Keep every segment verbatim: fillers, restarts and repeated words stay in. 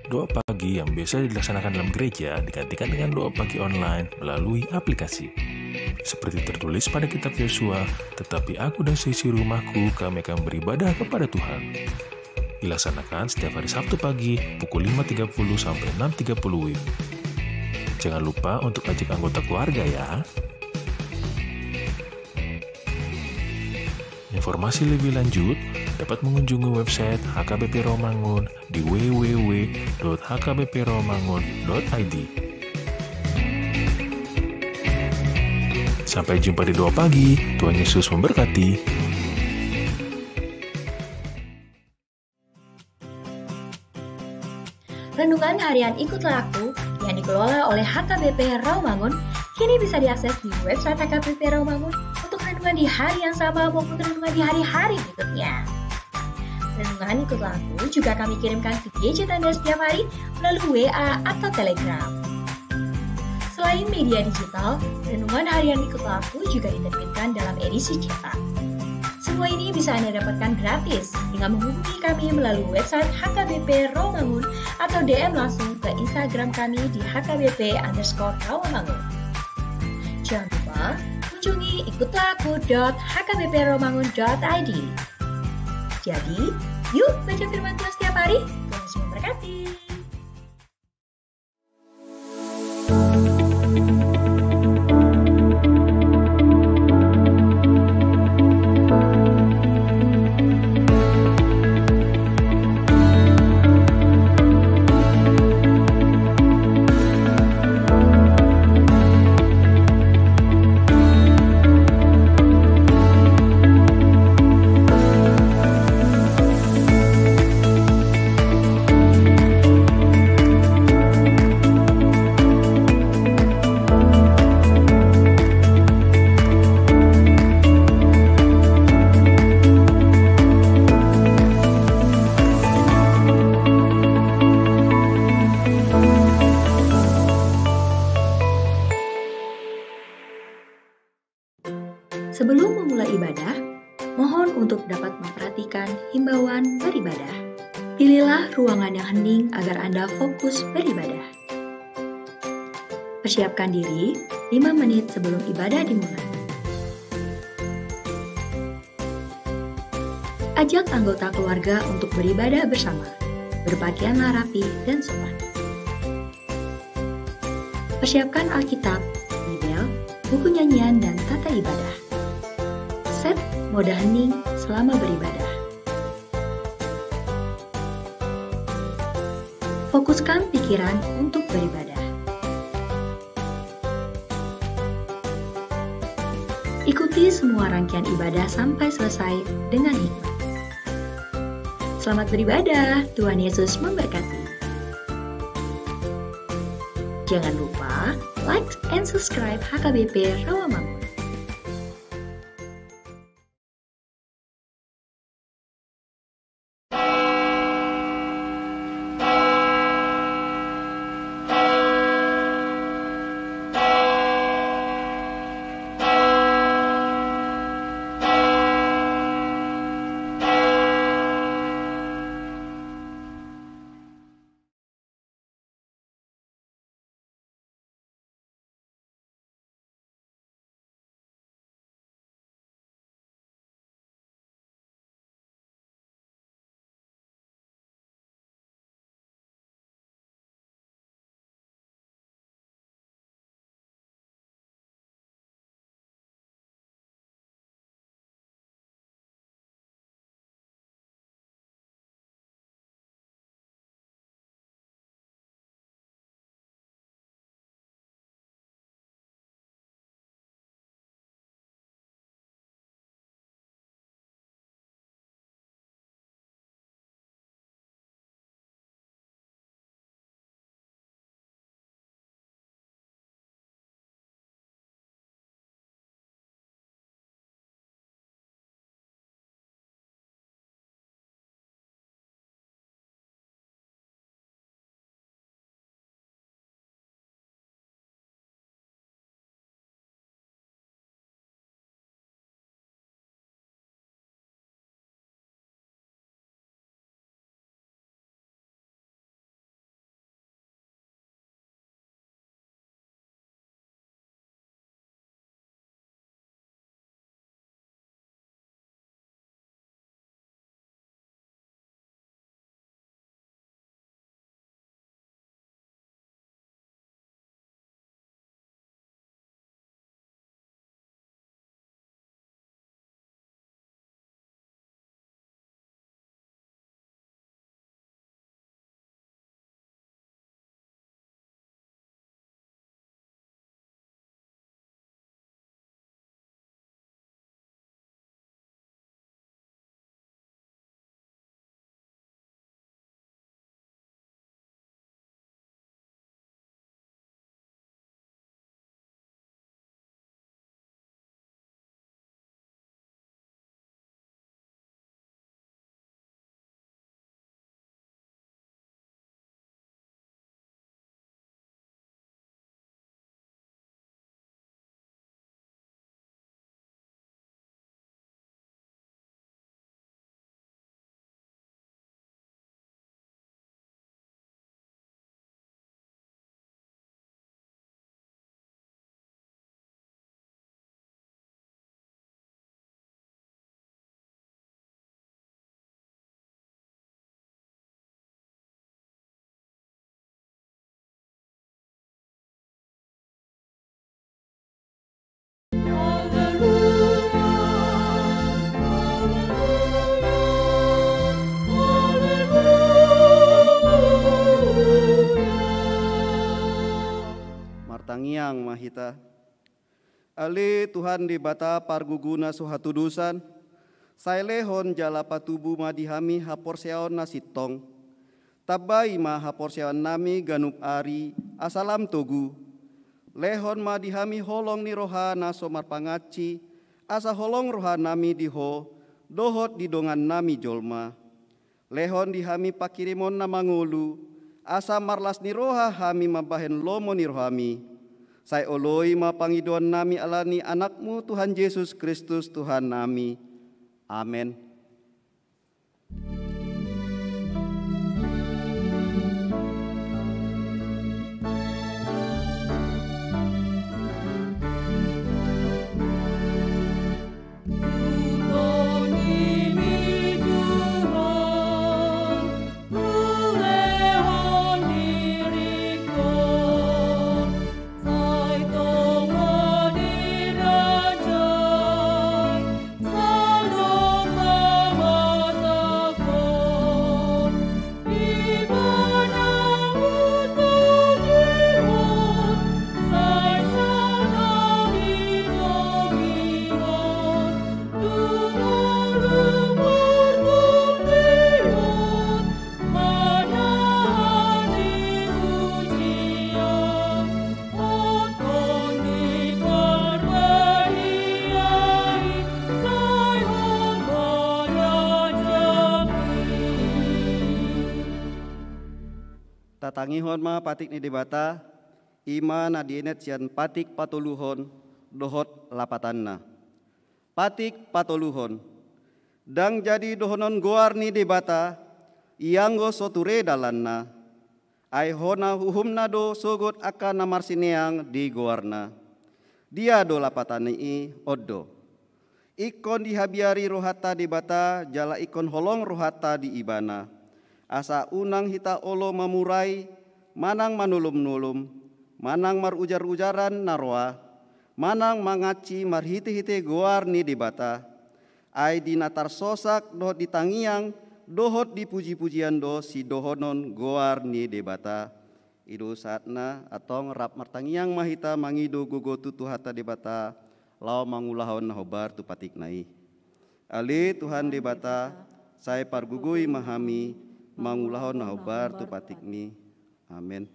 Doa pagi yang biasa dilaksanakan dalam gereja digantikan dengan doa pagi online melalui aplikasi. Seperti tertulis pada kitab Yosua, "Tetapi aku dan seisi rumahku, kami akan beribadah kepada Tuhan." Dilaksanakan setiap hari Sabtu pagi pukul lima tiga puluh sampai enam tiga puluh W I B. Jangan lupa untuk ajak anggota keluarga ya. Informasi lebih lanjut dapat mengunjungi website H K B P Rawamangun di w w w dot h k b p rawamangun dot i d. Sampai jumpa di Doa Pagi. Tuhan Yesus memberkati. Renungan Harian Ikutlah Aku yang dikelola oleh H K B P Rawamangun kini bisa diakses di website H K B P Rawamangun untuk renungan di hari yang sama maupun renungan di hari-hari berikutnya. Renungan Ikutlah Aku juga kami kirimkan ke gadget Anda setiap hari melalui W A atau Telegram. Selain media digital, Renungan Harian Ikutlah Aku juga diterbitkan dalam edisi cetak. Semua ini bisa Anda dapatkan gratis dengan menghubungi kami melalui website H K B P Rawamangun atau D M langsung ke Instagram kami di H K B P underscore Rawamangun. Jangan lupa kunjungi ikutlah aku dot h k b p rawamangun dot i d. Jadi, yuk baca firman Tuhan setiap hari. Tuhan Yesus memberkati. Sebelum memulai ibadah, mohon untuk dapat memperhatikan himbauan beribadah. Pilihlah ruangan yang hening agar Anda fokus beribadah. Persiapkan diri lima menit sebelum ibadah dimulai. Ajak anggota keluarga untuk beribadah bersama. Berpakaianlah rapi dan sopan. Persiapkan Alkitab, Bibel, buku nyanyian, dan tata ibadah. Set mode hening selama beribadah. Fokuskan pikiran untuk beribadah. Ikuti semua rangkaian ibadah sampai selesai dengan hikmat. Selamat beribadah, Tuhan Yesus memberkati. Jangan lupa like and subscribe H K B P Rawamangun. Tangiang ma hita. Ale Tuhan Debata pargogona so hatudosan, sai lehon jala patubu ma di hami haporseaon na sintong. Tambai ma haporseaonnami ganup ari asa lam togu. Lehon ma di hami holong ni roha na so marpangansi, asa holong rohanami di Ho dohot di dongannami jolma. Lehon di hami panghirimon na mangolu, asa marlas ni roha hami mambahen lomo ni rohami. Sai oloi ma pangidoannami ala ni Anakmu Tuhan Jesus Kristus Tuhannami. Amen. Tatangihon ma patik ni Debata, i ma na dienet sian patik patoluhon dohot lapatanna. Patik patoluhon. Ndang jadi dohonon goar ni Debata, ianggo so ture dalanna. Ai hona uhumna do sogot angka na marsineang di goarna. Dia do lapatan ni i? On do. Ingkon dihabiari rohanta Debata jala ingkon holong rohanta di Ibana. Asa unang hita olo mamurai, manang manolom-nolom, manang marujar-ujaran na roa, manang mangansi marhite-hite goar ni Debata. Ai di na tarsosak dohot di tangiang, dohot di puji-pujian do sidohonon goar ni Debata. I do saatna, antong rap martangiang ma hita mangido gogo tu Tuhanta Debata, laho mangulahon na hombar tu patikna i. Ale Tuhan Debata, sai pargogoi ma hami mangulahon na hombar tu patikmi. Amen.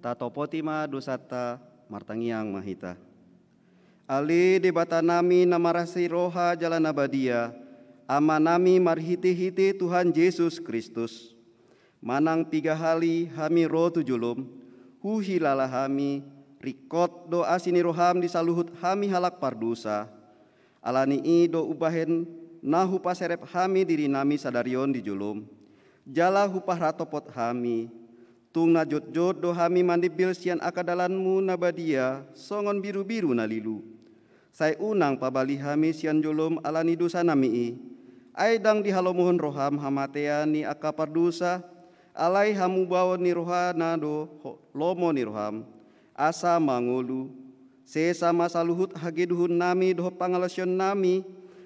Tatopoti ma dosanta, martangiang ma hita. Ale Debatanami na marasi roha jala na badia, Amanami marhite-hite Tuhan Jesus Kristus. Manang piga hali hami ro tu jolom, huhilala hami, ringkot do asi ni roham di saluhut hami halak pardosa. Ala ni i do umbahen na hupaserep hami dirinami sadari on di jolom, jala huparhatopot hami. Tung na jotjot do hami manimbil sian angka dalanmu na badia songon birubiru na lilu. Sai unang pabali hami sian jolom ala ni dosanami i. Ai ndang dihalomohon roham hamatean ni angka pardosa, alai hamubaon ni rohana do ho-, lomo ni roham. Asa mangolu, sesa ma saluhut hageduhunnami dohot pangalaosionnami,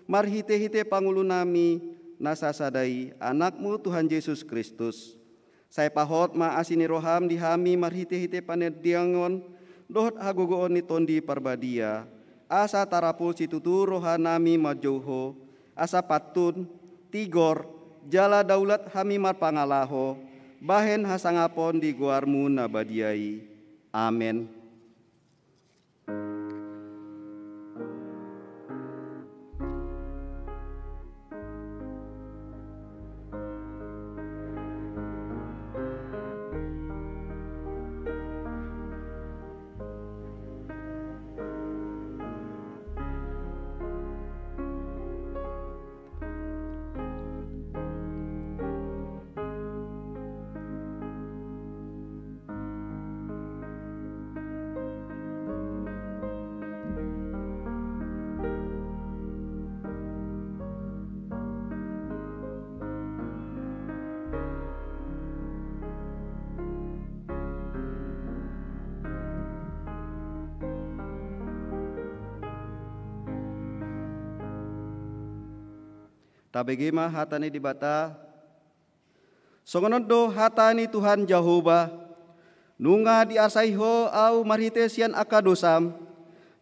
marhite-hite pangulunami na sasada i, Anakmu Tuhan Jesus Kristus. Sai pahot ma asi ni roham di hami marhite-hite panandiangon dohot hagogoon ni Tondi Parbadia, asa tarapul situtu rohanami manjou Ho, asa pantun, tigor, jala daulat hami marpangalaho, bahen hasangapon di goarmu na badia i. Amen. Tabege ma hata ni Debata. Songon on do hata ni Tuhan Jahowa: Nunga diarsai Ho ahu marhite sian angka dosam,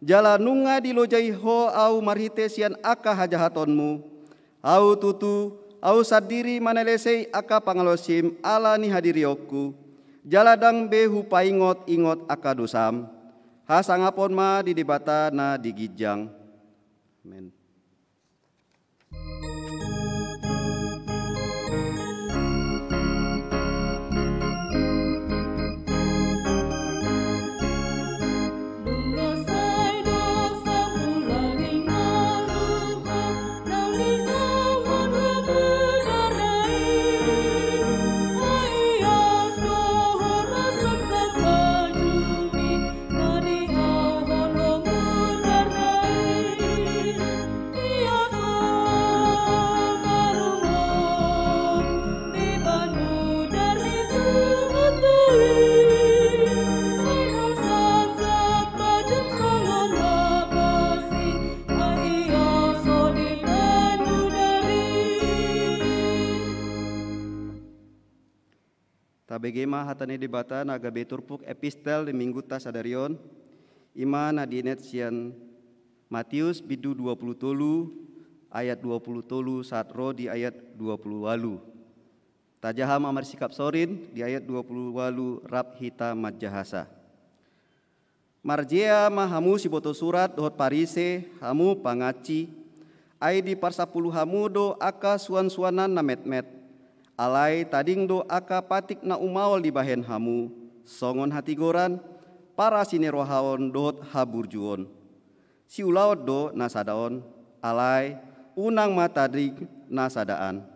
jala nunga dilojai Ho ahu marhite sian angka hajahatonmu. Ahu tutu, Ahu sandiri manalesei angka pangalaosim ala ni hadirionku, jala ndang be hupaingot-ingot angka dosam. Hasangapon ma di Debata na di ginjang. Amen. Tabege ma hata ni Debata na gabe turpuk epistel di minggunta sadari on, i ma na dienet sian Matius bindu dua pulu tolu ayat dua pulu tolu sahat ro di ayat dua pulu ualu. Tajaha ma marsikap sorin di ayat dua pulu ualu rap hita manjahasa. Marjea ma hamu siboto surat dohot Parise, hamu pangansi, ai diparsampulu hamu do angka suansuanan na metmet. Alai tading do angka patik na umaol dibahen hamu, songon hatigoran, parasi ni roha on dohot haburjuon. Siulaon do na sada on, alai unang ma tading na sada an.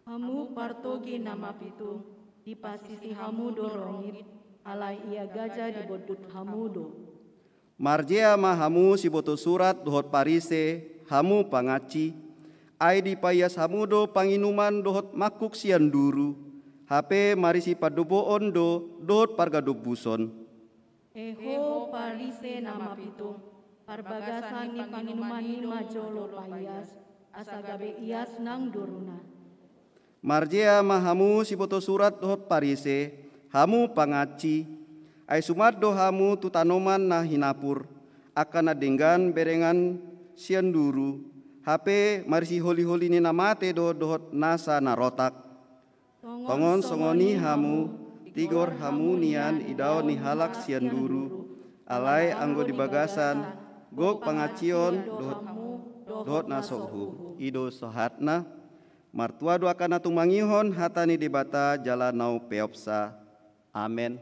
Hamu partogi na mapitung, dipasisi hamu do rongit, alai ia gaja dibondut hamu do. Marjea ma hamu siboto surat dohot Parise, hamu pangansi, ai dipaias hamu do panginuman dohot mangkuk sian duru, hape marisi pandoboon do dohot pargadombuson. E ho Parise na mapitung, parbagasan ni panginuman i ma jolo paias, asa gabe ias nang duruna. Marjea ma hamu siboto surat dohot Parise, hamu pangansi, ai suman do hamu tu tanoman na hinapur, angka na denggan berengan sian duru, hape marisi holiholi ni na mate do dohot nasa na rotak. Tongon songon i hamu, tigor hamu nian idaon ni halak sian duru, alai anggo di bagasan, gok pangansion dohot, dohot na so uhum. I do sahatna. Martua do angka na tumangihon hata ni Debata jala na umpeopsa. Amen.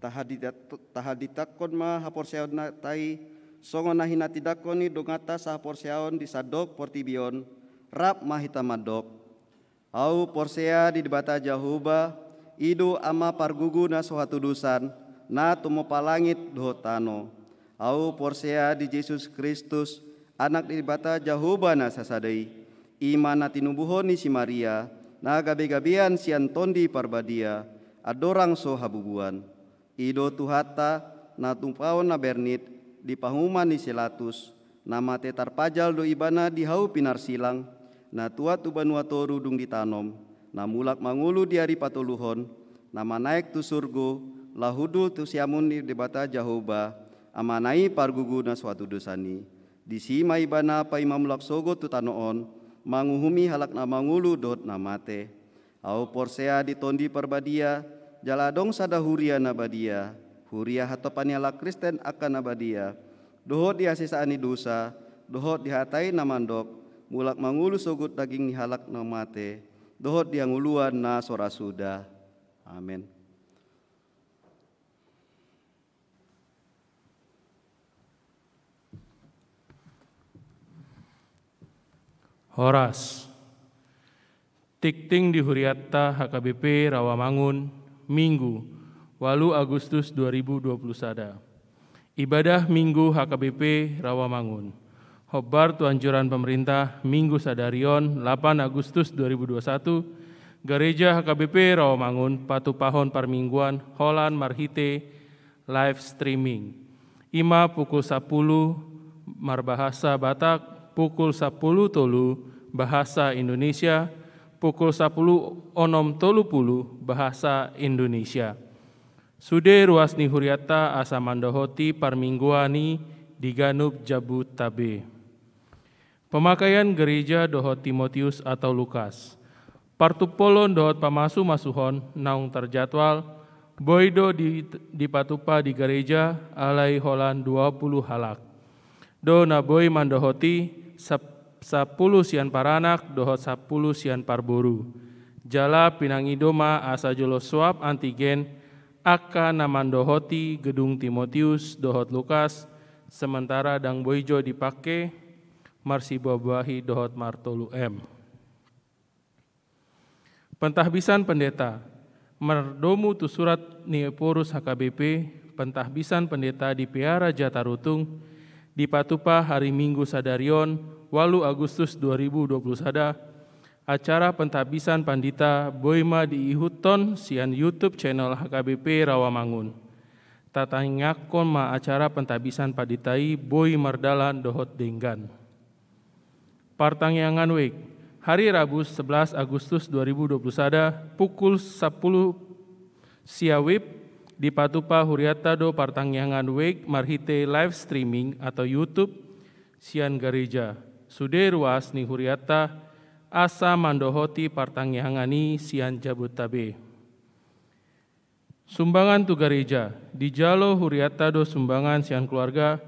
Tahadidat-, tahaditakkon ma haporseaonnata i, songon na hinatindangkon ni donganta sahaporseaon di sandok portibi on, rap ma hita mandok. Ahu porsea di Debata Jahowa, i do Ama pargugu na so hatudosan, na tumompa langit dohot tano. Ahu porsea di Jesus Kristus, Anak ni Debata Jahowa na sasada i, i ma na tinubuhon ni si Maria, na gabegabean sian Tondi Parbadia, andorang so habubuan. I do Tuhanta, na tumpahon na bernit, di pahuman ni si Latus, na mate tarpajal do ibana di hau pinarsilang, na tuat tu banua toru dung ditanom, na mulak mangolu di ari patoluhon, na manaek tu surgo, laho hundul tu siamun ni Debata Jahowa, Amana i pargugu na so hatudosan i. Disi ma ibana paima mulak sogot tu tano on, manguhumi halak na mangolu dohot na mate. Ahu porsea di Tondi Parbadia, jala adong sada huria na badia, huria hatopan ni halak Kristen angka na badia, dohot di hasesaan ni dosa, dohot di hata i na mandok, mulak mangolu sogot daging ni halak na mate, dohot di hangoluan na so ra suda. Amen. Horas. Tingting di hurianta H K B P Rawamangun, Minggu, walu Agustus dua ribu dua puluh sada. Ibadah Minggu H K B P Rawamangun. Hombar tu anjuran pemerintah, Minggu sadari on, lapan Agustus dua ribu dua satu, Gareja H K B P Rawamangun patupahon parmingguan holan marhite live streaming. I ma pukul sapuluh marbahasa Batak, pukul sapuluh tolu bahasa Indonesia, pukul sapuluh onom tolu puluh bahasa Indonesia. Sude ruas ni hurianta asa mandohoti parmingguan i di ganup Jabodetabek. Pemakaian gereja dohot Timotius atau Lukas. Partumpolon dohot pamasumasuhon naung tarjadwal, boi do di, dipatupa di gareja alai holan dua puluh halak. Do na boi mandohoti sap-, sapuluh sian paranak dohot sapuluh sian parboru. Jala pinangido ma asa jolo swab antigen angka na mandohoti gedung Timotius dohot Lukas, sementara ndang boi jo dipangke marsibuabuahi dohot martolu M. Pentahbisan pendeta. Mardomu tu surat ni Ephorus H K B P, pentahbisan pendeta di Pearaja Tarutung, dipatupa hari Minggu sadari on, walu Agustus dua ribu dua puluh sada, acara pentahbisan pandita boi ma diihuthon sian YouTube channel H K B P Rawamangun. Tatangiangkon ma acara pentahbisan pandita i boi mardalan dohot denggan. Partangiangan wijk. Hari Rabu sebelas Agustus dua ribu dua puluh sada pukul sapuluh sia wib, dipatupa hurianta do partangiangan wijk marhite live streaming atau YouTube sian gareja. Sude ruas ni hurianta asa mandohoti partangiangan i sian Jabodetabek. Sumbangan tu gareja. Dijalo hurianta do sumbangan sian keluarga,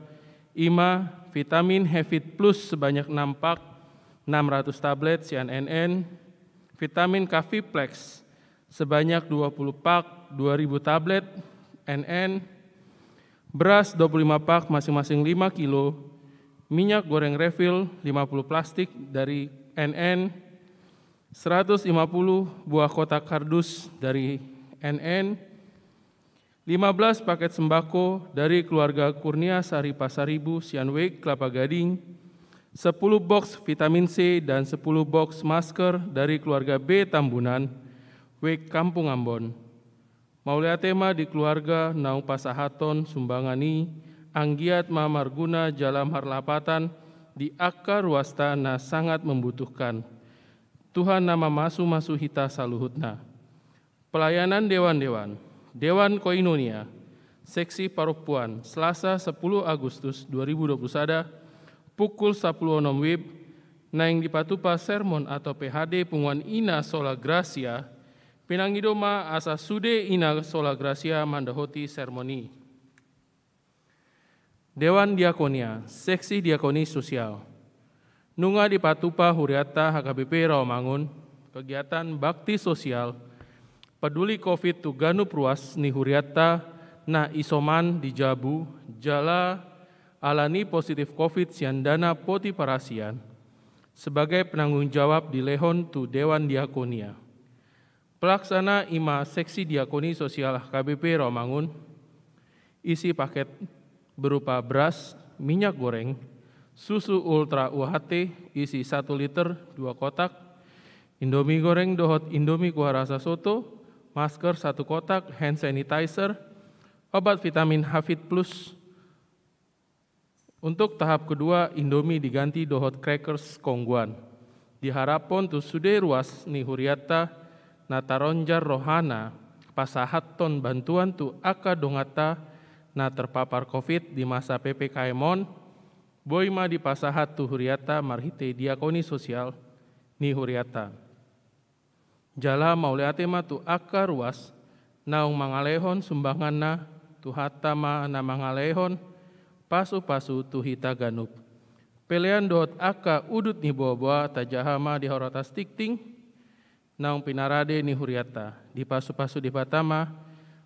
i ma vitamin Hevit Plus sebanyak enam pak, enam ratus tablet sian N N, vitamin Kaviplex sebanyak dua puluh pak, dua ribu tablet N N, beras dua puluh lima pak masing-masing lima kilo, minyak goreng refill lima puluh plastik dari N N, seratus lima puluh buah kotak kardus dari N N, lima belas paket sembako dari keluarga Kurnia Sari Pasaribu sian wijk Kelapa Gading, sepuluh box vitamin C dan sepuluh box masker dari keluarga B Tambunan, wijk Kampung Ambon. Mauliate ma di keluarga naung pasahathon sumbangan i, anggiat ma marguna jala marlapatan di angka ruasta na sangat membutuhkan. Tuhan na mamasumasu hita saluhutna. Pelayanan dewan-dewan. Dewan Koinonia, Seksi Parompuan, Selasa sepuluh Agustus dua ribu dua puluh sada, pukul sapuluh onom wib, naeng dipatupa sermon atau P H D punguan Ina Sola Gracia, pinangido ma asa sude Ina Sola Gracia mandohoti sermon i. Dewan Diakonia, Seksi Diakoni Sosial. Nunga dipatupa hurianta H K B P Rawamangun, kegiatan bakti sosial, peduli covid tu ganup ruas ni hurianta, na isoman di jabu jala alani positif covid sian dana poti parasian, sebagai penanggung jawab dilehon tu Dewan Diakonia. Pelaksana i ma seksi diakoni sosial H K B P Rawamangun, isi paket berupa beras, minyak goreng, susu ultra U H T isi satu liter dua kotak, Indomie goreng dohot Indomie kuah rasa soto, masker satu kotak, hand sanitizer, obat vitamin Hafid Plus. Untuk tahap kedua, Indomie diganti dohot crackers kongguan. Diharaphon tu sude ruas ni hurianta na taronjar rohana pasahathon bantuan tu angka donganta na terpapar covid di masa P P K M on, boi ma dipasahat tu hurianta marhite diakoni sosial ni hurianta. Jala mauliate ma tu angka ruas naung mangalehon sumbanganna, Tuhanta ma na mangalehon pasupasu tu hita ganup. Pelean dohot angka udut ni boaboa tajaha ma di horotas tingting naung pinarade ni hurianta. Dipasupasu Debata ma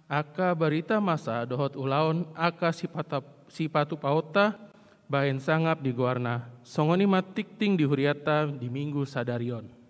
angka barita masa dohot ulaon angka sipata-, sipatupaonta bahen sangap di goarna. Songon i ma tingting di hurianta di Minggu sadari on.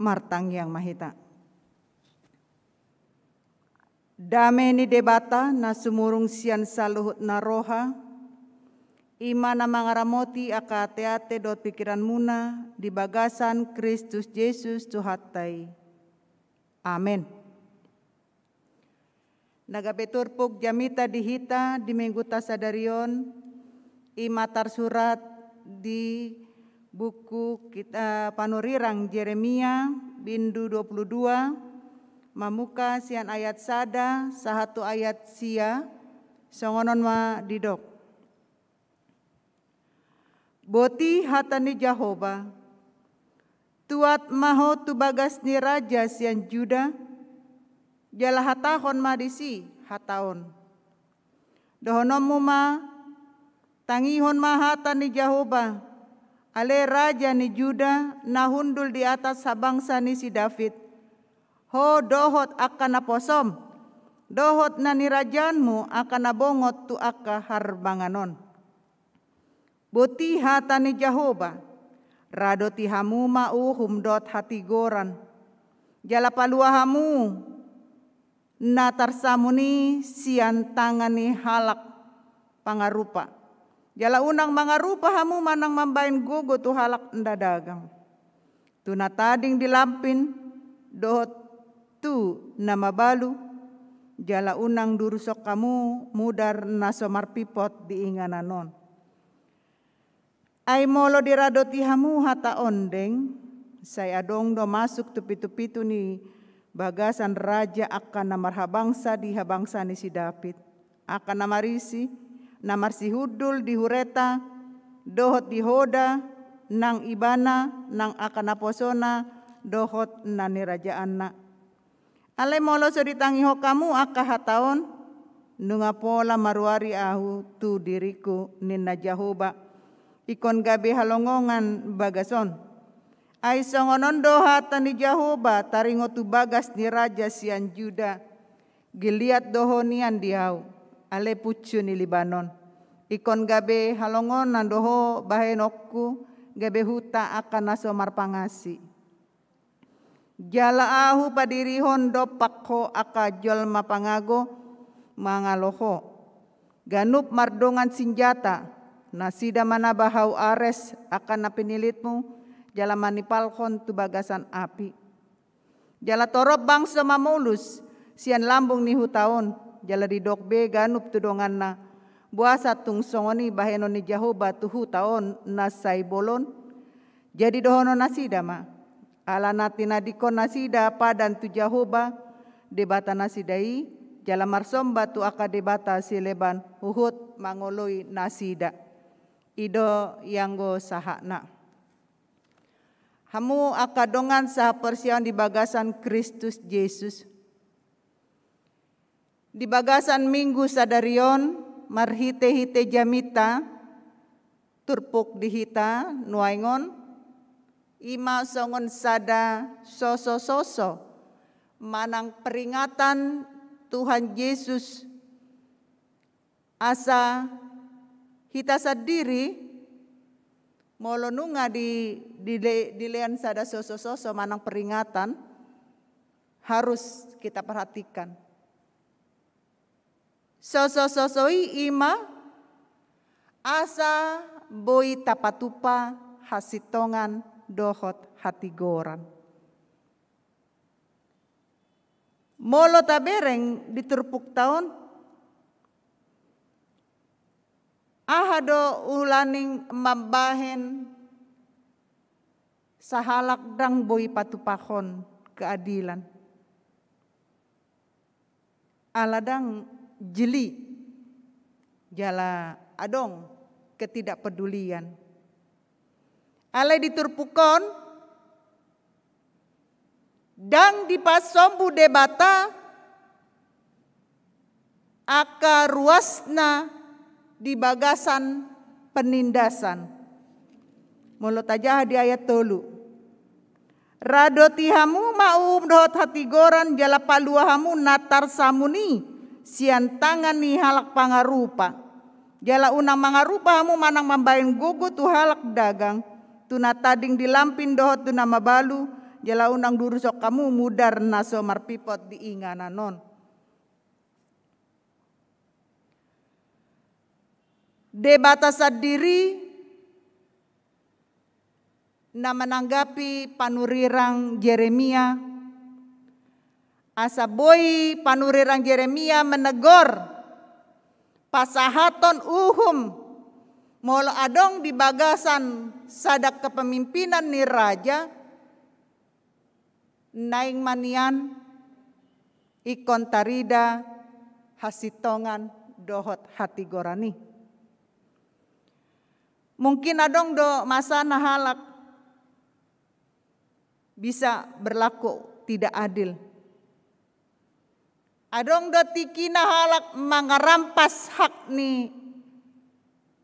Martangiang ma hita. Dame ni Debata na sumurung sian saluhutna roha, i ma na mangaramoti angka ateate dohot pingkiranmuna di bagasan Kristus Jesus Tuhanta i. Amen. Na gabe turpuk jamita di hita di Mingguta sadari on, i ma tarsurat di buku kit-, eh, panurirang Jeremia, bindu dua puluh dua, mamungka sian ayat sada sahat tu ayat sia, songon on ma didok. Boti hata ni Jahowa, tuat ma ho tu bagas ni raja sian Juda, jala hatahon ma disi hata on. Dohononmu ma, tangihon ma hata ni Jahowa, ale raja ni Juda na hundul di atas habangsa ni si David, ho dohot angka naposom, dohot na nirajaanmu angka na bongot tu angka harbangan on. Boti hata ni Jahowa, radoti hamu ma uhum dohot hatigoran, jala palua hamu na tarsamun i sian tangan ni halak pangarupa. Jala unang mangarupa hamu manang mambahen gogo tu halak na dagang, tu na tading di lampin dohot tu na mabalu, jala unang diurushon hamu mudar na so marpipot di inganan on. Ai molo diradoti hamu hata ondeng, sai adong do masuk tu pitu-pitu ni bagasan raja angka na marhabangsa di habangsa ni si Daud, angka na marisi, na marsihundul di hureta dohot di hoda, nang ibana, nang angka naposona dohot na nirajaanna. Alai molo so ditangihon hamu angka hata on, nunga pola maruari ahu tu diringku, ninna Jahowa, ingkon gabe halongongan bagas on. Ai songon on do hata ni Jahowa taringot tu bagas ni raja sian Juda: Gilead do ho nian di ahu, ale punsu ni Libanon. Ingkon gabe halongonan do ho bahenonku, gabe huta angka na so marpangansi. Jala ahu padirihon dompak ho angka jolma pangago mangalo ho. Ganup mardongan sinjata, nasida manaba hau ares angka na pinillitmu, jala manipalhon tu bagasan api. Jala torop bangso mamolus sian lambung ni huta on, jala didok be ganup tu donganna: Boasa tung songon i bahenon ni Jahowa tu huta on na sai bolon? Jadi dohonon nasida ma: Ala na tinadingkon nasida padan tu Jahowa, Debata nasida i, jala marsomba tu angka debata sileban huhut mangoloi nasida. I do ianggo sahatna. Hamu angka dongan sahaporseaon di bagasan Kristus Jesus. Di bagasan Minggu sadari on, marhite-hite jaminta turpuk di hita nuaeng on, i ma songon sada soso-soso manang peringatan Tuhan Jesus, asa hita sandiri, molo nunga di, di, dilean sada soso-soso manang peringatan, harus kita perhatikan. Soso-soso i i ma asa boi tapatupa hasintongan dohot hatigoran. Molo tabereng di turpukta on, aha do ulaning mambahen sahalak ndang boi patupahon keadilan? Ala ndang jeli, jala adong ketidakpedulian. Alai di turpuk on, ndang dipasombu Debata angka ruasna di bagasan penindasan. Molo tajaha di ayat tolu: Radoti hamu ma uhum dohot hatigoran, jala palua hamu na tarsamun i sian tangan ni halak pangarupa. Jala unang mangarupa hamu manang mambahen gogo tu halak dagang, tu na tading di lampin dohot tu na mabalu, jala unang diurushon hamu mudar na so marpipot di inganan on. Debata sandiri na mananggapi panurirang Jeremia, asa boi panurirang Jeremia menegor, pasahathon uhum, molo adong di bagasan sada kepemimpinan ni raja, naeng ma nian ingkon tarida hasintongan dohot hatigoran i. Mungkin adong do masana halak bisa berlaku tidak adil. Adong do tingkina halak mangarampas hak ni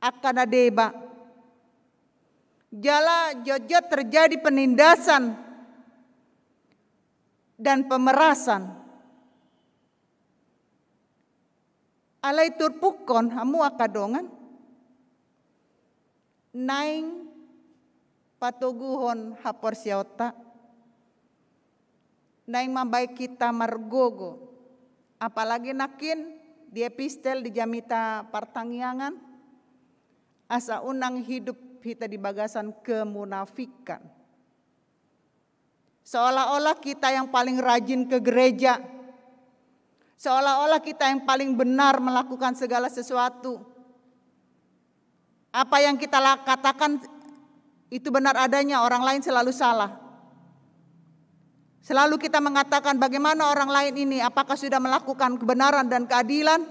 angka na deba. Jala jotjot terjadi penindasan dan pemerasan. Alai turpukkon hamu angka dongan, naeng patoguhon haporseaonta, naeng mambahen hita margogo, apalagi nangkin di epistel di jamita partangiangan, asa unang hidup hita di bagasan kemunafikan. Seolah-olah kita yang paling rajin ke gereja, Seolah-olah kita yang paling benar melakukan segala sesuatu. Apa yang kita la- katakan itu benar adanya, orang lain selalu salah. Selalu kita mengatakan, "Bagaimana orang lain ini? Apakah sudah melakukan kebenaran dan keadilan?"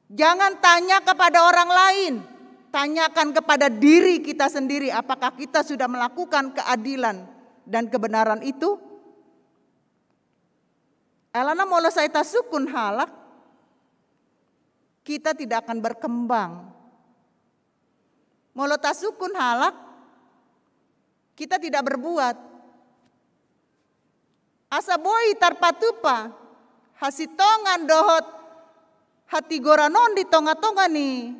Jangan tanya kepada orang lain, tanyakan kepada diri kita sendiri, apakah kita sudah melakukan keadilan dan kebenaran itu? Alana molo sai tasungkun halak, kita tidak akan berkembang. Molo tasungkun halak, kita tidak berbuat. Asa boi tarpatupa hasintongan dohot hatigoran on di tonga-tonga ni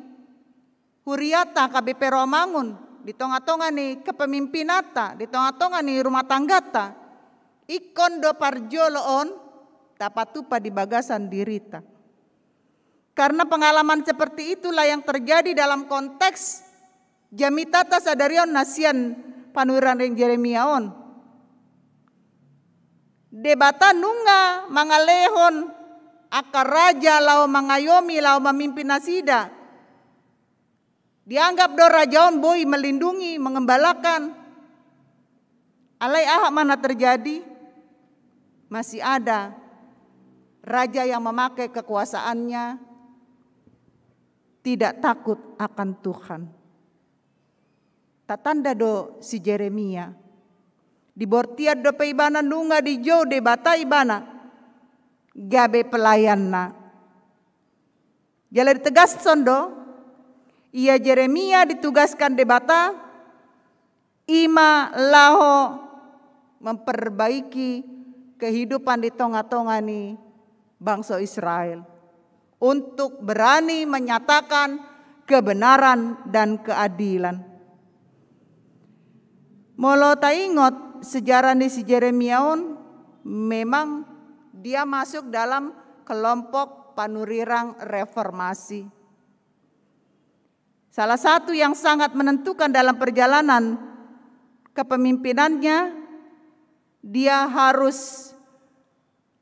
huriata K B P Rawamangun, di tonga-tonga ni kepemimpinanta, di tonga-tonga ni rumah tanggata, ingkon do parjolo on tapatupa di bagasan dirita. Karena pengalaman seperti itulah yang terjadi dalam konteks jamitanta sadari on na sian panurirang Jeremia on. Debata nunga mangalehon angka raja laho mangayomi, laho mamimpin nasida. Dianggap do raja on boi melindungi, mengembalakan. Alai aha ma na terjadi? Masih ada raja yang memakai kekuasaannya tidak takut akan Tuhan. Tatanda do si Jeremia. Dibortian dope ibana nunga dijou Debata ibana gabe pelayanna. Jala ditegashon do, ia Jeremia ditugaskan Debata, ima laho memperbaiki kehidupan di tonga-tonga ni bangso Israel, untuk berani menyatakan kebenaran dan keadilan. Molo taingot sejarah ni si Jeremia on, memang dia masuk dalam kelompok panurirang reformasi. Salah satu yang sangat menentukan dalam perjalanan kepemimpinannya, dia harus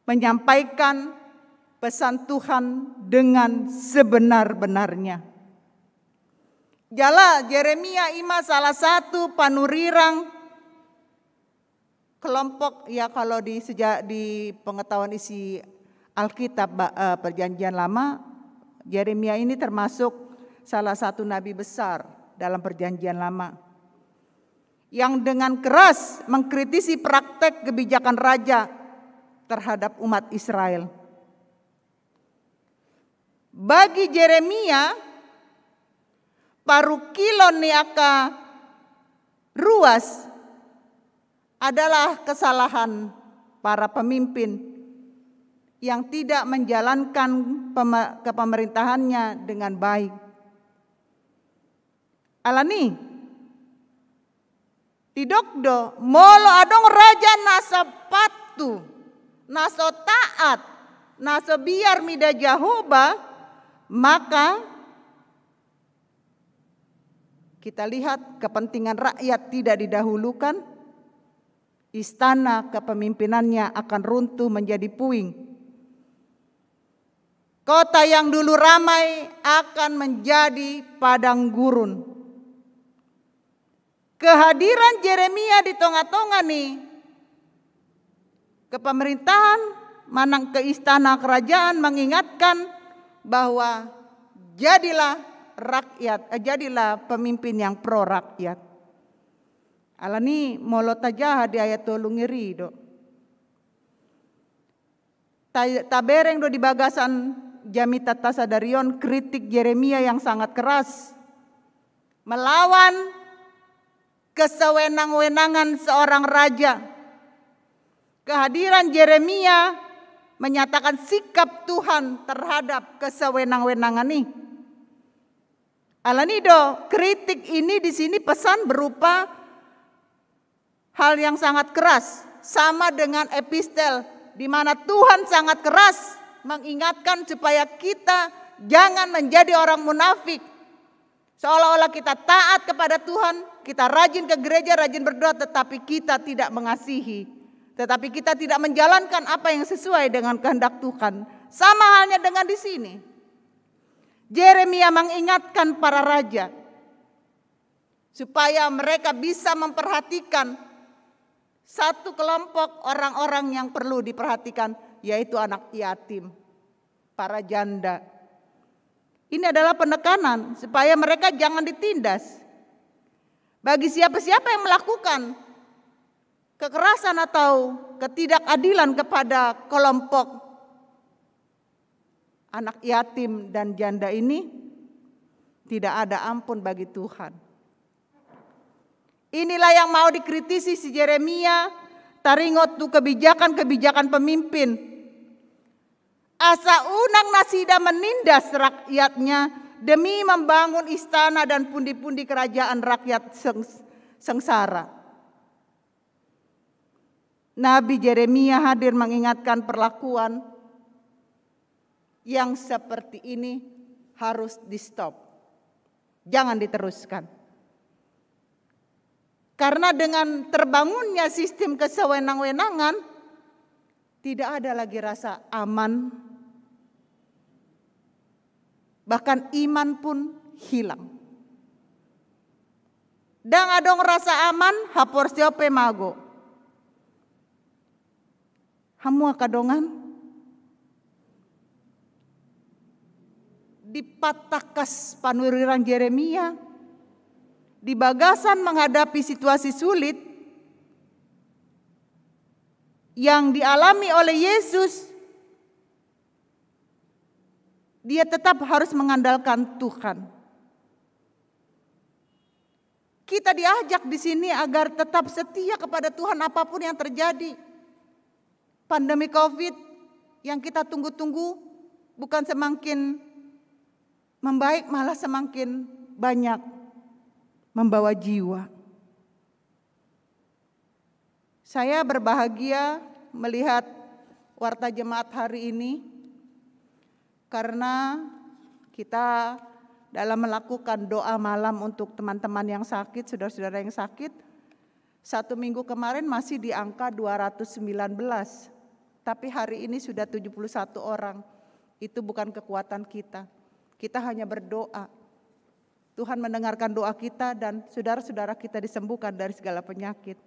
menyampaikan pesan Tuhan dengan sebenar-benarnya. Jala Jeremia ima salah satu panurirang kelompok, ya, kalau di seja- di pengetahuan isi Alkitab, ba- eh, Perjanjian Lama, Jeremia ini termasuk salah satu nabi besar dalam Perjanjian Lama yang dengan keras mengkritisi praktek kebijakan raja terhadap umat Israel. Bagi Jeremia, parungkilon ni angka ruas adalah kesalahan para pemimpin yang tidak menjalankan pema- kepemerintahannya dengan baik. Alani, didok do, molo adong raja na so patuh, na so taat, na so biar mida Jahowa, maka kita lihat kepentingan rakyat tidak didahulukan, istana kepemimpinannya akan runtuh menjadi puing. Kota yang dulu ramai akan menjadi padang gurun. Kehadiran Jeremia di tonga-tonga ni kepemerintahan manang ke istana kerajaan mengingatkan bahwa jadilah rakyat, eh, jadilah pemimpin yang pro rakyat. Alani molo tajaha di ayat tolu, ngeri do. Ta- tabereng do di bagasan jamitanta sadari on kritik Jeremia yang sangat keras melawan kesewenang-wenangan seorang raja. Kehadiran Jeremia menyatakan sikap Tuhan terhadap kesewenang-wenangan ini. Alani do, kritik ini di sini pesan berupa hal yang sangat keras, sama dengan epistel, di mana Tuhan sangat keras mengingatkan supaya kita jangan menjadi orang munafik. Seolah-olah kita taat kepada Tuhan, kita rajin ke gereja, rajin berdoa, tetapi kita tidak mengasihi, tetapi kita tidak menjalankan apa yang sesuai dengan kehendak Tuhan. Sama halnya dengan di sini. Yeremia mengingatkan para raja supaya mereka bisa memperhatikan satu kelompok orang-orang yang perlu diperhatikan, yaitu anak yatim, para janda. Ini adalah penekanan supaya mereka jangan ditindas. Bagi siapa-siapa yang melakukan kekerasan atau ketidakadilan kepada kelompok anak yatim dan janda ini, tidak ada ampun bagi Tuhan. Inilah yang mau dikritisi si Yeremia, taringot tu kebijakan-kebijakan pemimpin. Asa unang nasida menindas rakyatnya demi membangun istana dan pundi-pundi kerajaan rakyat seng-, sengsara. Nabi Yeremia hadir mengingatkan perlakuan yang seperti ini harus di-stop. Jangan diteruskan. Karena dengan terbangunnya sistem kesewenang-wenangan, tidak ada lagi rasa aman, bahkan iman pun hilang. Ndang adong rasa aman, haporseaon pe mago. Hamu angka dongan, di patangkas panurirang Yeremia, di bagasan menghadapi situasi sulit yang dialami oleh Yesus, dia tetap harus mengandalkan Tuhan. Kita diajak di sini agar tetap setia kepada Tuhan apapun yang terjadi. Pandemi covid yang kita tunggu-tunggu bukan semakin membaik, malah semakin banyak membawa jiwa. Saya berbahagia melihat warta jemaat hari ini, karena kita dalam melakukan doa malam untuk teman-teman yang sakit, saudara-saudara yang sakit, satu minggu kemarin masih di angka dua ratus sembilan belas, tapi hari ini sudah tujuh puluh satu orang. Itu bukan kekuatan kita. Kita hanya berdoa. Tuhan mendengarkan doa kita dan saudara-saudara kita disembuhkan dari segala penyakit.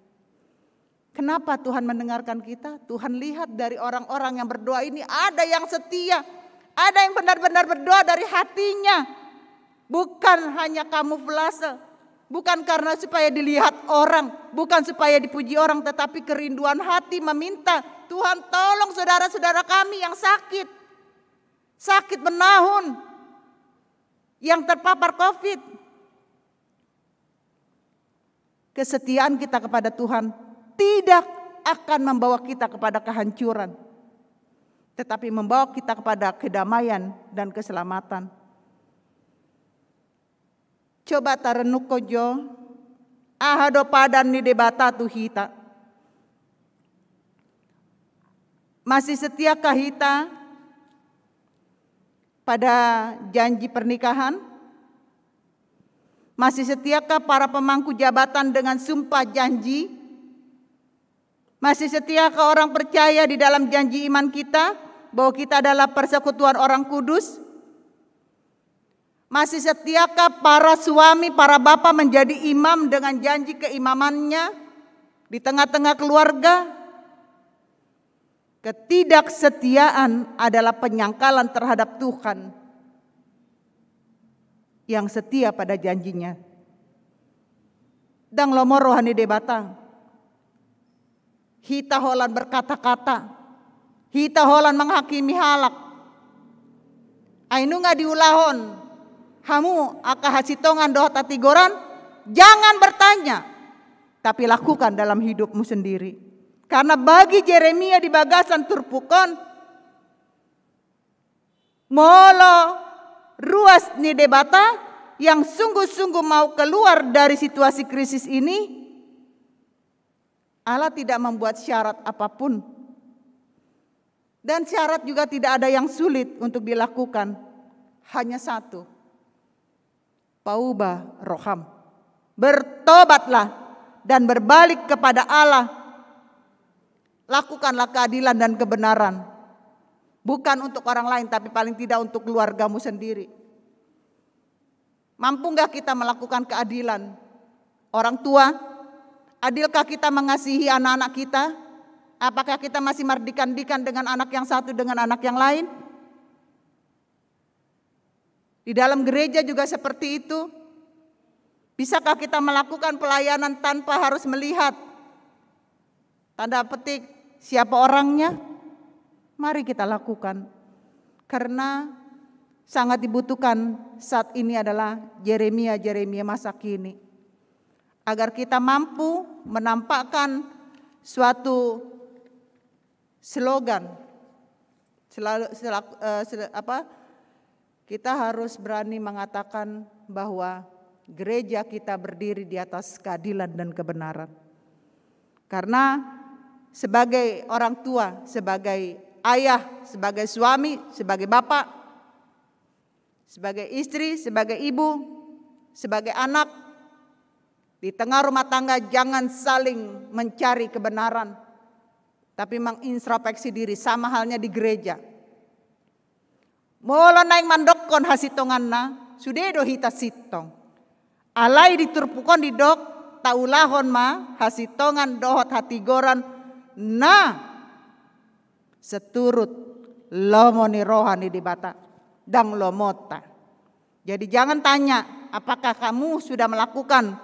Kenapa Tuhan mendengarkan kita? Tuhan lihat dari orang-orang yang berdoa ini, ada yang setia, ada yang benar-benar berdoa dari hatinya. Bukan hanya kamuflase, bukan karena supaya dilihat orang, bukan supaya dipuji orang, tetapi kerinduan hati meminta, "Tuhan, tolong saudara-saudara kami yang sakit, sakit menahun, yang terpapar covid." Kesetiaan kita kepada Tuhan tidak akan membawa kita kepada kehancuran, tetapi membawa kita kepada kedamaian dan keselamatan. Coba tarenungkon jo, aha do padan ni Debata tu hita? Masih setiakah hita pada janji pernikahan? Masih setiakah para pemangku jabatan dengan sumpah janji? Masih setiakah orang percaya di dalam janji iman kita bahwa kita adalah persekutuan orang kudus? Masih setiakah para suami, para bapa menjadi imam dengan janji keimamannya di tengah-tengah keluarga? Ketidaksetiaan adalah penyangkalan terhadap Tuhan yang setia pada janjinya. Ndang lomo roha ni Debata. Hita holan berkata-kata, hita holan menghakimi halak. Ai nunga diulahon hamu angka hasitongan dohot hatigoran, jangan bertanya, tapi lakukan dalam hidupmu sendiri. Karena bagi Yeremia di bagasan turpuk on, molo ruas ni Debata yang sungguh-sungguh mau keluar dari situasi krisis ini, Allah tidak membuat syarat apapun. Dan syarat juga tidak ada yang sulit untuk dilakukan. Hanya satu. Pauba roham. Bertobatlah dan berbalik kepada Allah. Lakukanlah keadilan dan kebenaran. Bukan untuk orang lain, tapi paling tidak untuk keluargamu sendiri. Mampu nggak kita melakukan keadilan? Orang tua, adilkah kita mengasihi anak-anak kita? Apakah kita masih mardikan-dikan dengan anak yang satu dengan anak yang lain? Di dalam gereja juga seperti itu. Bisakah kita melakukan pelayanan tanpa harus melihat, tanda petik, siapa orangnya? Mari kita lakukan. Karena sangat dibutuhkan saat ini adalah Yeremia-Yeremia masa kini. Agar kita mampu menampakkan suatu slogan. Selalu, selaku, eh, sel- apa, kita harus berani mengatakan bahwa gereja kita berdiri di atas keadilan dan kebenaran. Karena sebagai orang tua, sebagai ayah, sebagai suami, sebagai bapak, sebagai istri, sebagai ibu, sebagai anak, di tengah rumah tangga jangan saling mencari kebenaran, tapi mengintrospeksi diri, sama halnya di gereja. Molo naeng mandokkon hasintonganna, sude do hita sintong. Alai di turpuk on didok, taulahon ma hasintongan dohot hatigoran na seturut lomo ni roha ni Debata, ndang lomonta. Jadi jangan tanya, apakah kamu sudah melakukan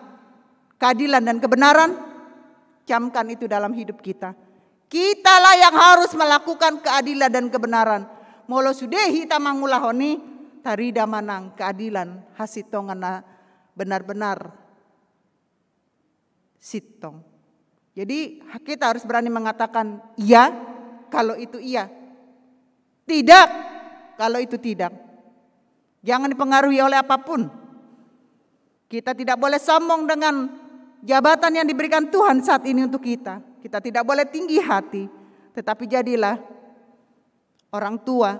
keadilan dan kebenaran? Camkan itu dalam hidup kita. Kitalah yang harus melakukan keadilan dan kebenaran. Molo sude hita mangulahon i, tarida ma nang keadilan, hasintongan na benar-benar sintong. Jadi kita harus berani mengatakan iya kalau itu iya, tidak kalau itu tidak. Jangan dipengaruhi oleh apapun. Kita tidak boleh sombong dengan jabatan yang diberikan Tuhan saat ini untuk kita. Kita tidak boleh tinggi hati, tetapi jadilah orang tua,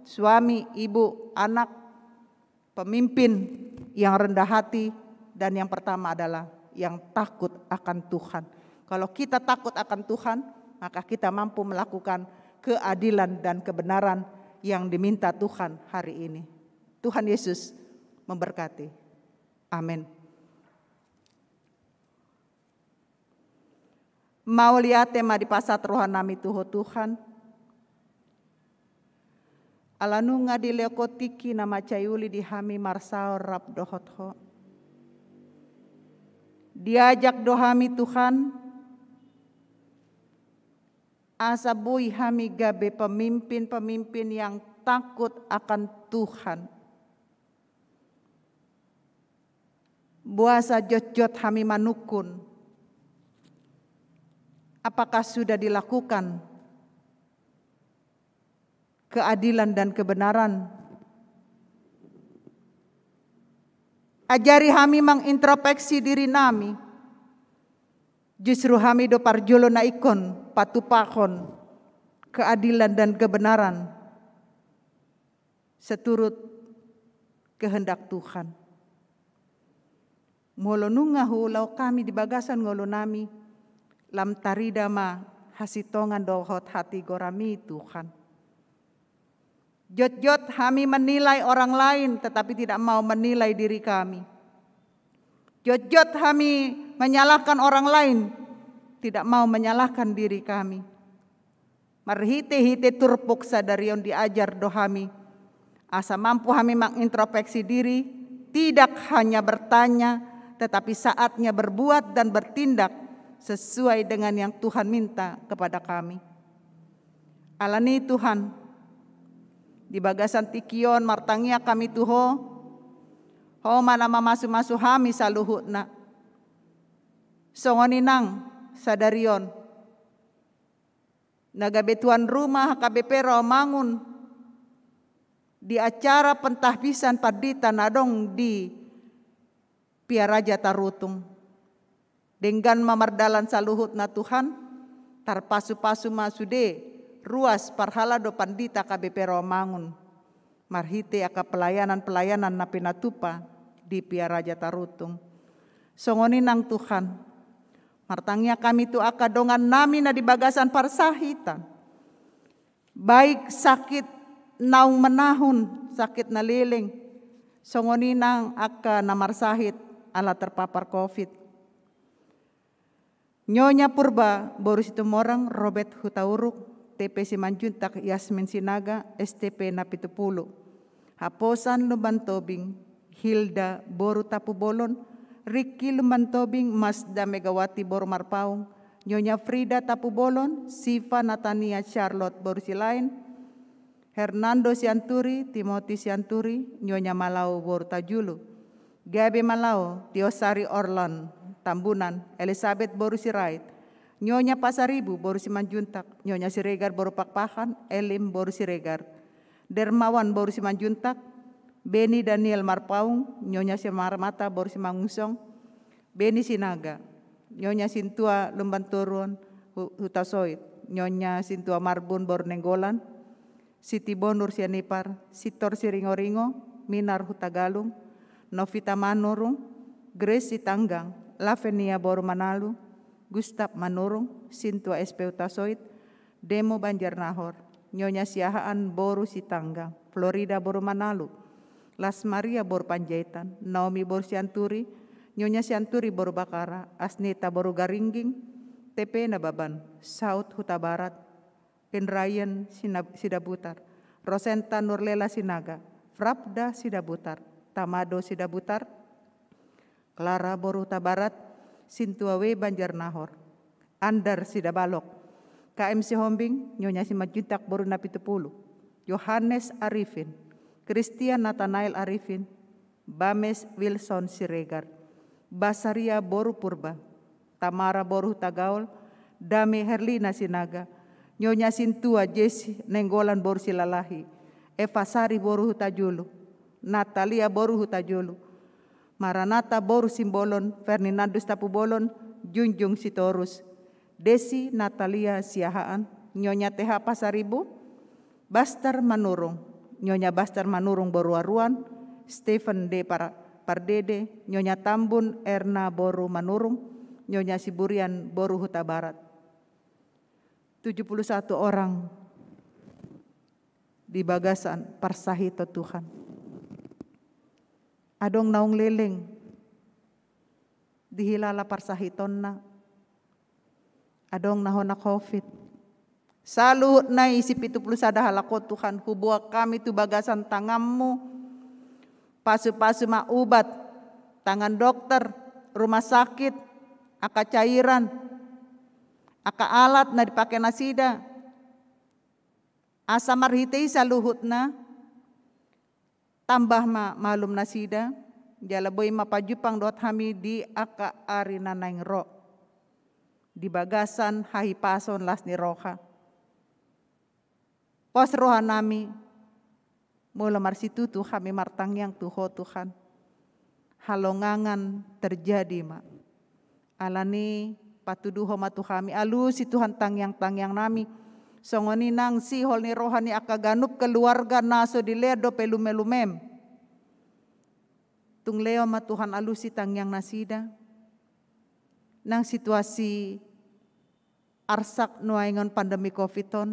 suami, ibu, anak, pemimpin yang rendah hati, dan yang pertama adalah yang takut akan Tuhan. Kalau kita takut akan Tuhan, maka kita mampu melakukan keadilan dan kebenaran yang diminta Tuhan hari ini. Tuhan Yesus memberkati. Amin. Mauliate ma dipasahat rohanami tu Ho Tuhan. Ala nunga dilehon Ho tingki na mansai uli di hami marsaor rap dohot Ho. Diajak do hami Tuhan, asa boi hami gabe pemimpin-pemimpin yang takut akan Tuhan. Boasa jotjot hami manungkun? Apakah sudah dilakukan keadilan dan kebenaran? Ajari hami mangintrospeksi diri nami. Justru hami do parjolo na ingkon patupahon keadilan dan kebenaran seturut kehendak Tuhan. Molo nunga huulahon hami di bagasan ngolunami, lam tarida ma hasintongan dohot hatigoranmi Tuhan. Jotjot hami menilai orang lain, tetapi tidak mau menilai diri kami. Jotjot hami menyalahkan orang lain, tidak mau menyalahkan diri kami. Marhitehite turpuk sadari on diajar do hami, asa mampu hami mangintrospeksi diri, tidak hanya bertanya, tetapi saatnya berbuat dan bertindak sesuai dengan yang Tuhan minta kepada kami. Alani Tuhan, di bagasan tingki on martangiang hami tu Ho, Ho ma na mamasumasu hami saluhutna. Songon i nang sadari on, na gabe tuan rumah H K B P Rawamangun di acara pentahbisan pandita na adong di Piaraja Tarutung. Denggan ma mardalan saluhutna Tuhan, tarpasupasu ma sude ruas parhalado pandita H K B P Rawamangun. Marhite angka pelayanan-pelayanan na pinatupa di Piaraja Tarutung. Songon i nang Tuhan, martangiang hami tu angka dongannami na di bagasan parsahitan. Baik sakit naung manahun, sakit na leleng, songon i nang angka na marsahit ala terpapar covid. Nyonya Purba boru Situmorang, Robert Hutauruk, T P Simanjuntak, Yasmin Sinaga, S T P na pitu pulu. Haposan Lumban Tobing, Hilda boru Tapubolon, Riki Lumban Tobing, Mazda Megawati boru Marpaung, Nyonya Frida Tapubolon, Siva Natania Charlotte boru Silaen, Hernando Sianturi, Timothy Sianturi, Nyonya Malao boru Tajulu, Gabe Malao, Tiosari Orlan Tambunan, Elizabeth boru Sirait, Nyonya Pasaribu boru Simanjuntak, Nyonya Siregar boru Pakpahan, Elim boru Siregar, Dermawan boru Simanjuntak, Beni Daniel Marpaung, Nyonya Simarmata boru Simangunsong, Beni Sinaga, Nyonya Sintua Lumban Toruan Hu-, Hutasoit, Nyonya Sintua Marbun boru Nenggolan, Siti Bonur Sianipar, Sitor Siringoringo, Minar Hutagalung, Novita Manurung, Grace Sitanggang, Lavenia boru Manalu, Gustav Manurung, Sintua S P Hutasoit, Demo Banjarnahor, Nyonya Siahaan boru Sitanggang, Florida boru Manalu, Las Maria boru Panjaitan, Naomi boru Sianturi, Nyonya Sianturi boru Bakara, Asnita boru Garingging, T P Nababan, Saud Hutabarat, Indrayan Sina-, Sidabutar, Rosenta Nurlela Sinaga, Frapda Sidabutar, Tamado Sidabutar, Klara boru Hutabarat, Sintua W Banjarnahor, Andar Sidabalok, K M Sihombing, Nyonya Simanjuntak boru na pitu pulu, Yohanes Arifin, Christian Nathanael Arifin, Bames Wilson Siregar, Basaria boru Purba, Tamara boru Hutagaol, Dame Herlina Sinaga, Nyonya Sintua Jesi Nenggolan boru Silalahi, Eva Sari boru Hutajulu, Natalia boru Hutajulu, Maranata boru Simbolon, Ferdinandus Tapubolon, Junjung Sitorus, Desi Natalia Siahaan, Nyonya T H Pasaribu, Baster Manurung, Nyonya Baster Manurung boru Aruan, Stephen D Par-, Pardede, Nyonya Tambun Erna boru Manurung, Nyonya Siburian boru Hutabarat. Tujuh puluh satu orang di bagasan parsahiton, Tuhan. Adong naung leleng dihilala parsahitonna, adong na hona covid. Saluhutna i si pitu pulu sada halak on, Tuhan, huboan hami tu bagasan tanganmu, pasu-pasu ma ubat, tangan dokter, rumah sakit, angka cairan, angka alat na dipake nasida, asa marhite i saluhutna, tambah ma malum nasida, jala boi ma pajumpang dohot hami di angka ari na naeng ro, di bagasan hahipason las ni roha. Pos roha nami, molo marsitutu hami martangiang tu Ho, Tuhan, halongangan terjadi ma. Alani patuduhon ma tu hami, alusi Tuhan tangiang-tangiang nami. Songon i nang sihol ni roha ni angka ganup keluarga na so dilehon dope lume-lumem. Tung lehon ma Tuhan alusi tangiang nasida. Nang situasi arsak nuaeng on pandemi covid on,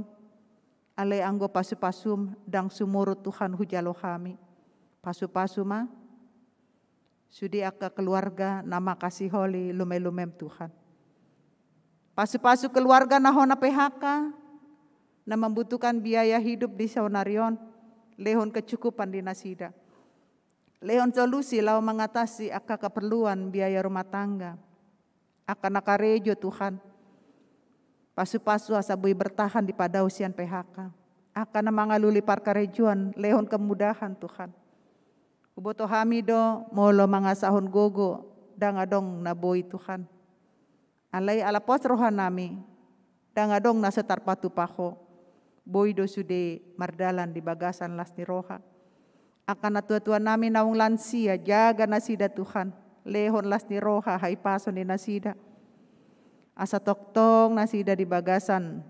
alai anggo pasu-pasum ndang sumurut, Tuhan, hujalo hami. Pasu-pasu ma sude angka keluarga na mangkasiholi lume-lumem, Tuhan. Pasu-pasu keluarga na hona P H K, na membutuhkan biaya hidup di saonari on, lehon kecukupan di nasida. Lehon solusi laho mangatasi angka keperluan biaya rumah tangga. Angka na karejo, Tuhan, pasu-pasu asa boi bertahan di padao sian P H K. Angka na mangalului parkarejoan, lehon kemudahan, Tuhan. Huboto hami do, molo mangasahon gogo, ndang adong na boi, Tuhan. Alai ala pos roha nami, ndang adong na so tarpatupa Ho. Boi do sude mardalan di bagasan las ni roha. Angka natua-tua nami naung lansia, jaga nasida, Tuhan. Lehon las ni roha, hahipason ni nasida. Asa tongtong nasida di bagasan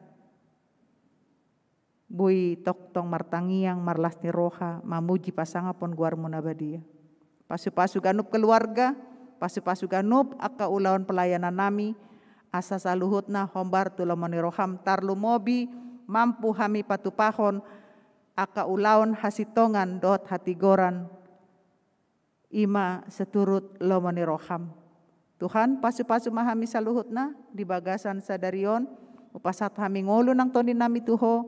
boi tongtong martangiang, marlas ni roha, mamuji, pasangaphon goarmu na badia. Pasu-pasu ganup keluarga, pasu-pasu ganup angka ulaon pelayanan nami, asa saluhutna hombar tu lomo ni roham, tarlumobi mampu hami patupahon angka ulaon hasintongan dohot hatigoran, i ma seturut lomo ni roham. Tuhan, pasupasu ma hami saluhutna di bagasan sadari on, hupasahat hami ngolu nang tondi nami tu Ho,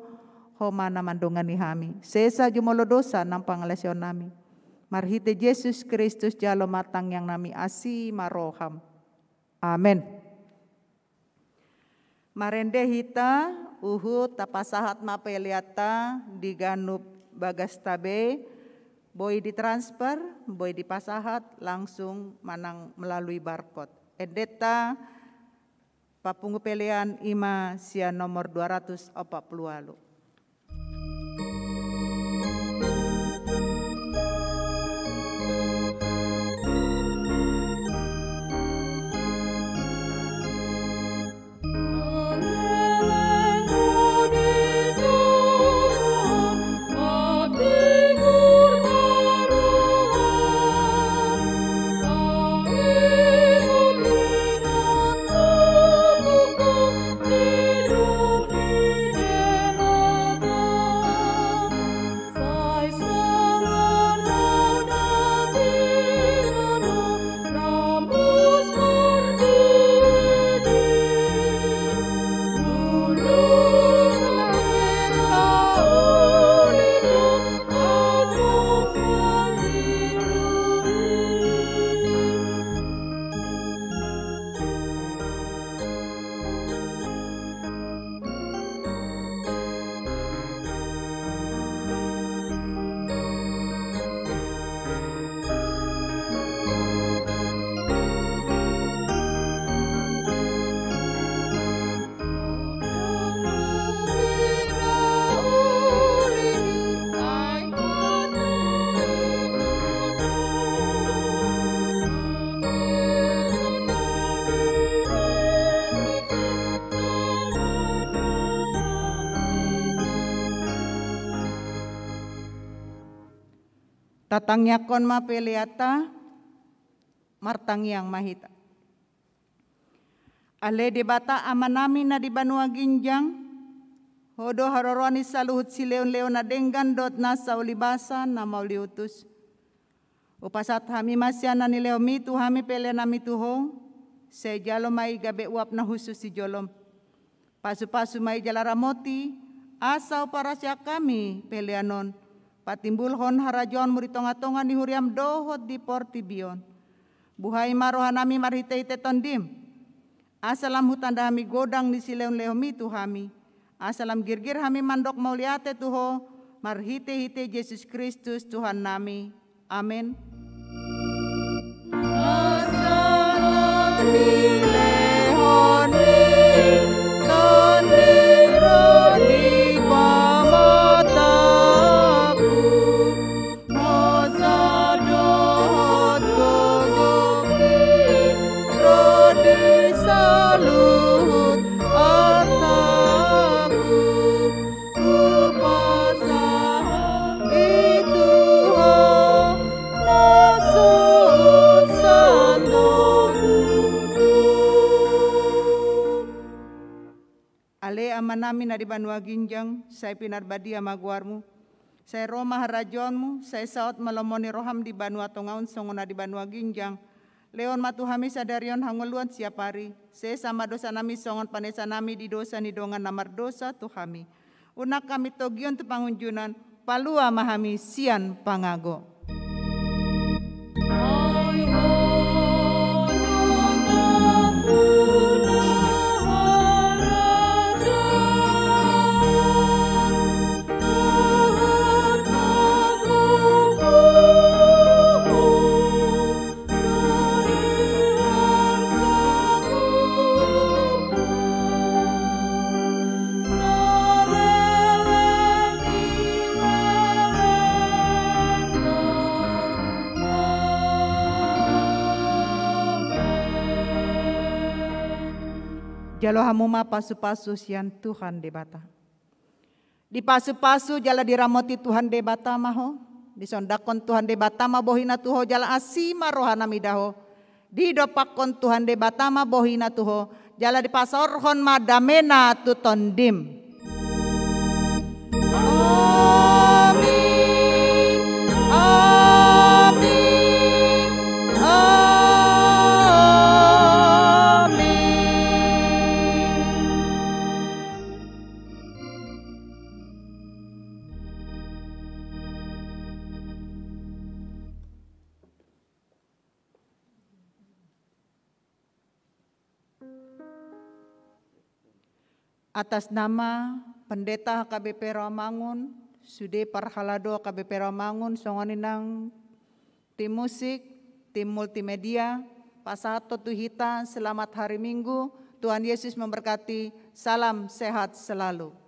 Ho ma na mandongani hami. Sesa jumolo dosa nang pangalaosion nami. Marhite Jesus Kristus jalo ma tangiang nami, asi ma roham. Amen. Marende hita, huhut tapasahat ma peleanta di ganup bagasta be, boi ditransfer, boi dipasahat langsung manang melalui barcode. Endenta papungu pelean i ma sian nomor dua ratus opat puluh ualu. Tatangiangkon ma peleanta, martangiang ma hita. Ale Debata Amanami na di banua ginjang, Ho do haroroan ni saluhut silehonlehon na denggan dohot nasa ulibasa na mauliutus. Hupasahat hami ma sian na nilehonmi tu hami pelean nami tu Ho, sai jalo ma i gabe uap na hushus di jolom. Pasupasu ma i jala ramoti, asa huparasiak hami pelean on patimbulhon harajaonmu di tongatonga ni huriam dohot di portibi on. Buhai ma rohanami marhitehite Tondim, asa lam hutanda hami godang ni silehonlehonmi tu hami, asa lam girgir hami mandok mauliate tu Ho, marhitehite Jesus Kristus Tuhannami. Amen. Asa lam dilehon ni Tondi ro di pamatangku, hosa dohot gogongki ro di saluhut artangku, hupasahat i tu Ho na so sandokku. Ale Amanami na di banua ginjang, sai pinarbadia ma goarmu, sai ro ma harajaonmu, sai saut ma lomo ni roham di banua tonga on songon na di banua ginjang. Lehon ma tu hami sadari on hangoluan siapari. Sesa ma dosanami songon panesanami di dosa ni dongan na mardosa tu hami. Unang hami togion tu pangunjunan, palua ma hami sian pangago. Jalo hamu ma pasupasu sian Tuhan Debata. Dipasupasu jala diramoti Tuhan Debata ma ho. Disondangkon Tuhan Debata ma bohina tu ho jala asi ma rohanami da ho. Didompakkon Tuhan Debata ma bohina tu ho jala dipasaorhon ma damena tu tondim. Amin. Amin. Amin. Atas nama Pendeta H K B P Rawamangun, sude parhalado H K B P Rawamangun, songon i nang tim musik, tim multimedia, pasahathon tu hita selamat hari Minggu, Tuhan Yesus memberkati, salam sehat selalu.